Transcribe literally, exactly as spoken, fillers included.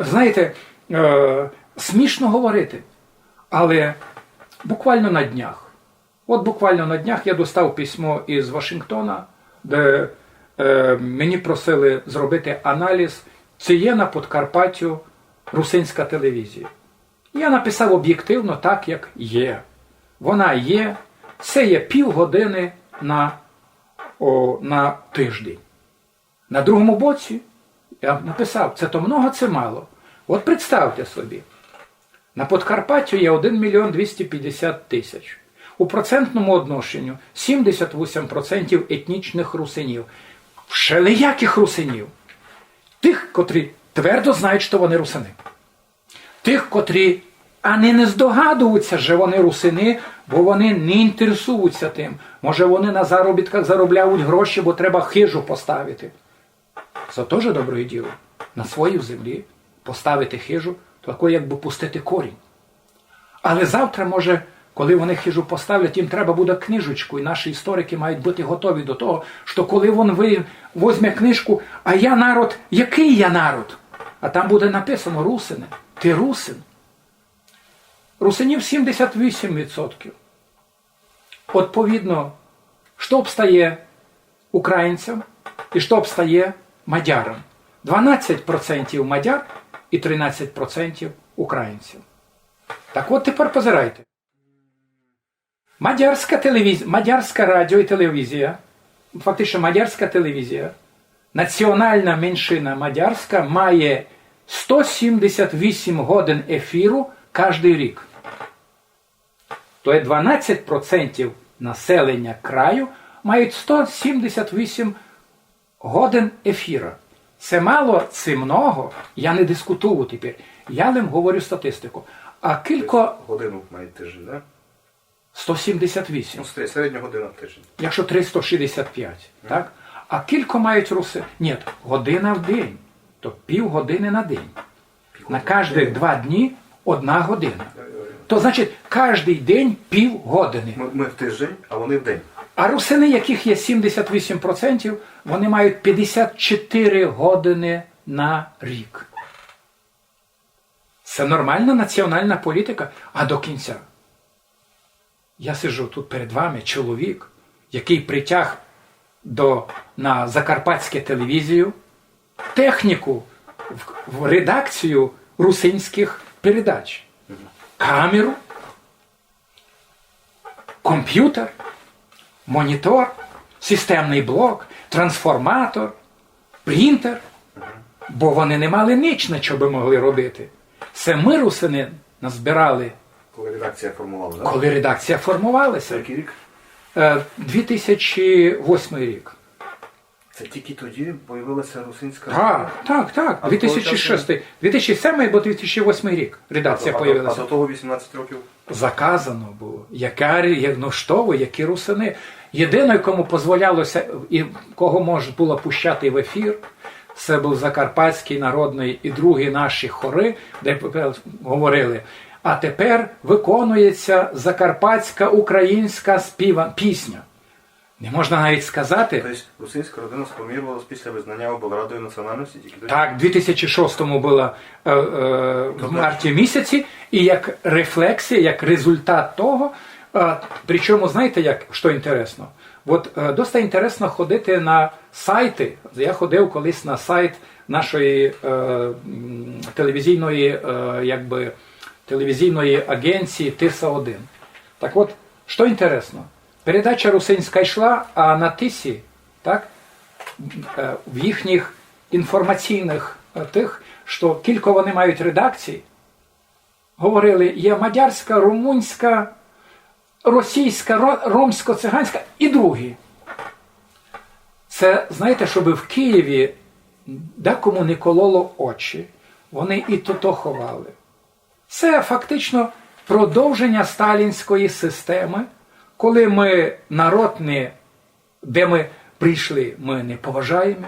Знаєте, е, смішно говорити, але буквально на днях, от буквально на днях я достав письмо із Вашингтона, де е, мені просили зробити аналіз, чи є на Подкарпаттю русинська телевізія. Я написав об'єктивно так, як є. Вона є, це є пів години на, о, на тиждень. На другому боці я написав, це то много, це мало. От представте собі, на Подкарпаттю є один мільйон двісті пятдесят тисяч. У процентному одношенню сімдесят вісім процентів етнічних русинів. Вшелияких русинів. Тих, котрі твердо знають, що вони русини. Тих, котрі ани не здогадуються, що вони русини, бо вони не інтересуються тим. Може, вони на заробітках заробляють гроші, бо треба хижу поставити. Це теж добре діло. На своїй землі поставити хижу, то таке, якби пустити корінь. Але завтра, може, коли вони хижу поставлять, їм треба буде книжечку, і наші історики мають бути готові до того, що коли він ви-, возьме книжку, а я народ, який я народ? А там буде написано: русине, ти русин. Русинів сімдесят вісім відсотків. Відповідно, що обстає українцям і що обстає мадярам? Дванадцять процентів мадяр і тринадцять процентів українців. Так от тепер позирайте. Мадярська телевіз-, мадярська радіо і телевізія, фактично мадярська телевізія, національна меншина мадярська має сто сімдесят вісім годин ефіру кожний рік. То є дванадцять процентів населення краю мають сто сімдесят вісім годин ефіра. Це мало, це много, я не дискутую тепер. Я лим говорю статистику. А кілько... Годину має тиждень, да? сто сімдесят вісім. Ну, сре-, середня година в тиждень. Якщо триста шістдесят п'ять, так? А кілько мають руси? Ні, година в день. То пів години на день. На кожні два дні одна година. То значить, кожний день пів години. Ми, ми в тиждень, а вони в день. А русини, яких є сімдесят вісім процентів, вони мають пятдесят чотири години на рік. Це нормальна національна політика, а до кінця. Я сиджу тут перед вами, чоловік, який притяг до, на закарпатську телевізію техніку в, в редакцію русинських передач. Камеру, компютер, монітор, системний блок, трансформатор, принтер. Бо вони не мали ніч, на що би могли робити. Це ми, русини, назбирали. Коли редакція формувалася, да? Коли редакція формувалася. Це який рік? Е, дві тисячі восьмий рік. Це тільки тоді появилася русинська... Так, так, так. А до того часу... дві тисячі шостий, дві тисячі сьомий або дві тисячі восьмий рік редакція... А до, а до, появилася. А до того вісімнадцять років? Заказано було. Яка рі-, як, ну, що ви, які русини? Єдине, кому дозволялося і кого мож було пущати в ефір, це був Закарпатський народний і другі наші хори, де п-, п-, говорили: «А тепер виконується закарпатська українська співа-, пісня». Не можна навіть сказати. Тобто русинська родина сформувалась після визнання облрадою національності тільки тоді? Так, в дві тисячі шостому було, е, е, в марті місяці, і як рефлексія, як результат того, е, причому, знаєте, як, що інтересно? От, е, досить інтересно ходити на сайти. Я ходив колись на сайт нашої, е, м, телевізійної, е, якби, телевізійної агенції Тиса один. Так от, що інтересно? Передача русинська йшла, а на Тисі, так, е, в їхніх інформаційних, е, тих, що кілько вони мають редакцій, говорили: є мадярська, румунська, російська, ро-, ромсько-циганська і другі. Це, знаєте, щоб в Києві декому не кололо очі, вони і тото ховали. Це фактично продовження сталінської системи, коли ми народ не, де ми прийшли, ми не поважаємо,